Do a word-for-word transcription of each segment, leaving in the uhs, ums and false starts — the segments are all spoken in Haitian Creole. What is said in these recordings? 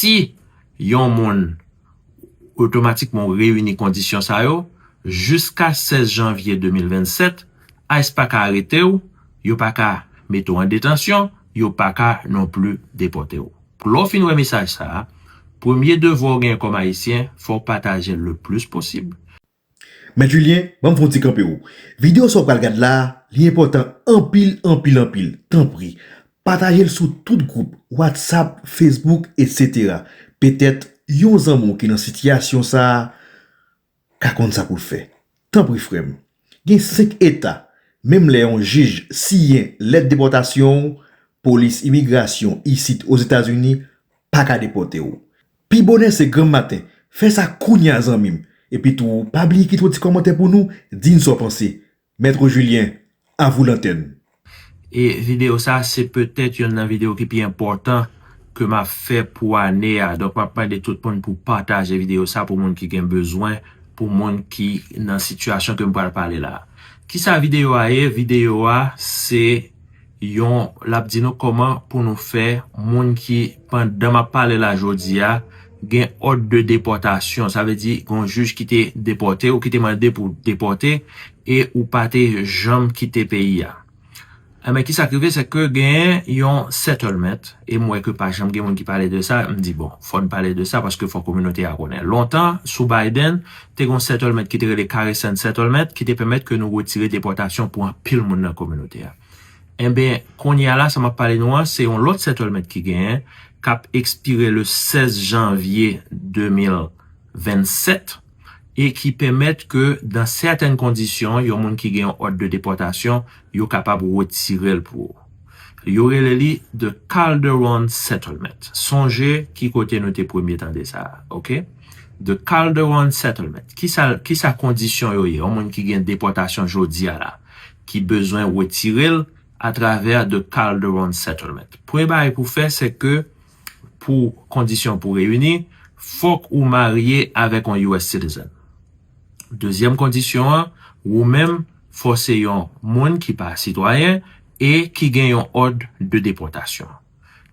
Si yon moun otomatikman ou reyini kondisyon sa yo, jiska sèz janvye de mil vennsèt, ICE pa ka arete w, yo pa ka mete w an detansyon, yo pa ka non pli depòte w. Lè w fin wè mesaj sa a, premye devwa w genyen kòm Ayisyen, fò w pataje l le plis posib. Mèt Julien, ban m fè yon ti kanpe w. Videyo sa w pral gad la, li enpòtan anpil, anpil, anpil. Tanpri, pataje l sou tout gwoup, WhatsApp, Facebook, etsetera. Petèt, yon zanmi w ki nan sitiyasyon sa a ka konn sa pou l fè. Tanpri, frè m. Gen senk eta, menm lè yon jij siyen lèt depòtasyon w, polis imigrasyon isit Ozetazini pa ka depòte w. Pi bonè se granm maten. Fè sa kounye a, zanmi m. Epi tou, pa bliye kite yon ti kòmantè pou nou, di n sa w panse. Mèt Julien, à vous l'antenne. E videyo sa, se petèt youn nan videyo ki pi enpòtan ke m ap fè pou ane a. Donk, m ap mande tout moun pou pataje videyo sa pou moun ki gen bezwen, pou moun ki nan sitiyasyon ke m pral pale la. Kisa videyo a ye? Videyo a, se yon, l ap di nou kòman pou nou fè moun ki, pandan m ap pale la jodi a, gen òd de depòtasyon. Sa vle di, gen yon jij ki te depòte ou, ki te mande pou depòte, e ou pa te janm kite peyi a. Enben, kisa k rive, se ke genyen yon settlement, e m wè ke pa janm gen moun ki pale de sa, m di, bon, fò n pale de sa, paske fò kominote a konnen. Lontan, sou Biden, te gen yon settlement ki te rele Carson Settlement, ki te pèmèt ke nou retire depòtasyon pou anpil moun nan kominote a. Enben, kounye a la, sa m ap pale nou an, se yon lòt settlement ki genyen, k ap ekspire le sèz janvye de mil vennsèt, e ki pèmèt ke, dan sètèn kondisyon, yon moun ki gen yon òd de depòtasyon, yo kapab retire l pou ou. Yo rele li The Calderon Settlement. Sonje ki kote nou te premye tande sa a, oke? The Calderon Settlement. Kisa, kisa kondisyon yo ye? Yon moun ki gen depòtasyon jodi a la, ki bezwen retire l atravè The Calderon Settlement. Premye bagay pou fè, se ke pou kondisyon pou reyini, fòk ou marye avèk yon U S citizen. Dezyèm kondisyon an, ou menm, fò se yon moun ki pa sitwayen e ki gen yon òd de depòtasyon.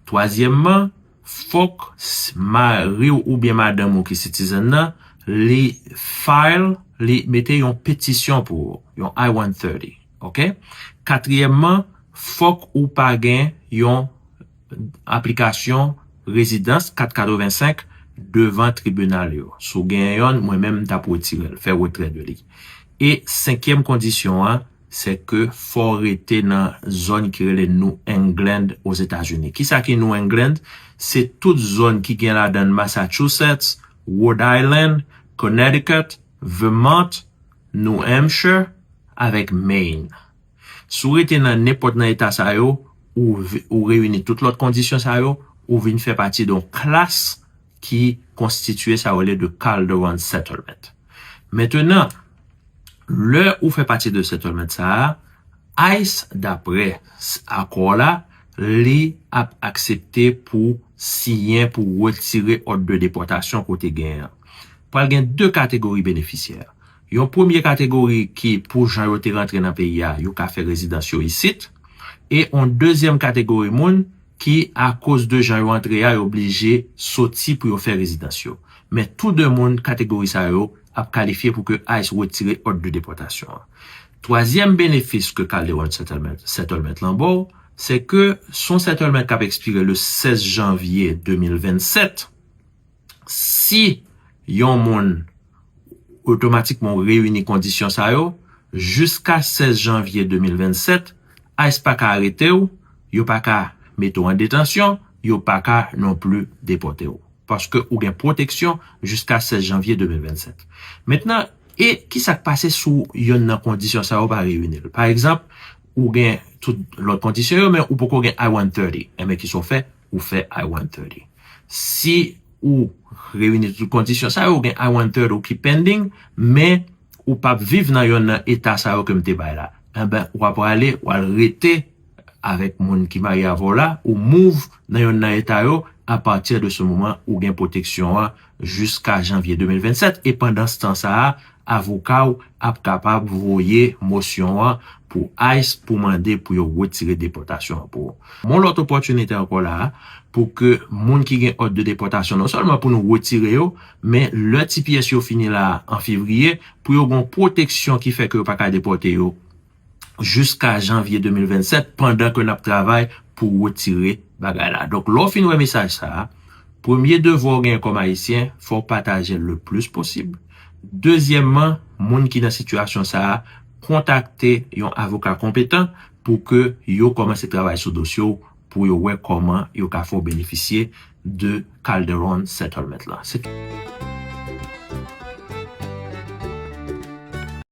Twazyèmman, fòk s-, mari w oubyen madanm ou ki citizen nan, li file, li mete yon petisyon pou ou, yon I one thirty, oke? Katriyèmman, fòk ou pa gen yon aplikasyon rezidans kat katrevensenk devan tribinal yo. Si w gen yonn, mwen menm m t ap retire l, fè retrè de li. E senkyèm kondisyon an, se ke fò w rete nan zòn ki rele New England Ozetazini. Kisa ki New England? Se tout zòn ki gen ladan l Massachusetts, Rhode Island, Connecticut, Vermont, New Hampshire, avèk Maine. Si w rete nan nenpòt nan eta sa yo, ou vi-, ou reyini tout lòt kondisyon sa yo, ou vin fè pati de yon klas ki konstitye sa yo rele de Calderon Settlement. Mentenan, lè ou fè pati de settlement sa a, ICE, daprè s-, akò la, li ap aksepte pou siyen, pou retire òd de depòtasyon ke w te genyen an. Pral gen de kategori benefisyè. Yon premye kategori ki, pou jan yo te rantre nan peyi a, yo ka fè rezidans yo isit. E yon dezyèm kategori moun ki, akoz de jan yo antre a, yo oblije soti pou yo fè rezidans yo. Men tou de moun kategori sa yo ap kalifye pou ke ICE retire òd de depòtasyon an. Twazyèm benefis ke Calderon Settlement, Settlement lan ba w, se ke s on settlement k ap ekspire le sèz janvye de mil vennsèt. Si yon moun otomatikman ou reyini kondisyon sa yo, jiska sèz janvye de mil vennsèt, ICE pa ka arete w, yo pa ka mete w an detansyon, yo pa ka non pli depòte w. Paske ou gen pwoteksyon jiska sèz janvye de mil vennsèt. Mentnan, e kisa k pase si w yonn nan kondisyon sa yo pa reyini l? Pa egzanp, ou gen tout lòt kondisyon yo, men ou poko gen I one thirty. Enben, kisa w fè? Ou fè I one thirty. Si ou reyini tout kondisyon sa yo, ou gen I one thirty ou ki pending, men ou p ap viv nan yonn nan eta sa yo ke m te bay la. Enben, w ap prale, w al rete avèk moun ki marye avè w la, ou move nan yonn nan eta yo, apati de se moman ou gen pwoteksyon an jiska janvye de mil vennsèt, e pandan se tan sa a, avoka w ap kapab voye mosyon an pou ice pou mande pou yo retire depòtasyon an pou ou. Yon lòt opòtinite ankò la a, pou ke moun ki gen òd de depòtasyon, non sèlman pou nou retire yo, men lè T P S yo fini la a an fevriye, pou yo gen yon pwoteksyon ki fè ke yo pa ka depòte yo jiska janvye de mil vennsèt, pandan ke n ap travay pou retire bagay la. Donk, lè w fin wè mesaj sa a, premye devwa w genyen kòm Ayisyen, fò w pataje l le plis posib. Dezyèmman, moun ki nan sitiyasyon sa a, kontakte yon avoka konpetan pou ke yo kòmanse travay sou dosye w, pou yo wè kòman yo ka fè w benefisye de Calderon Settlement la. Se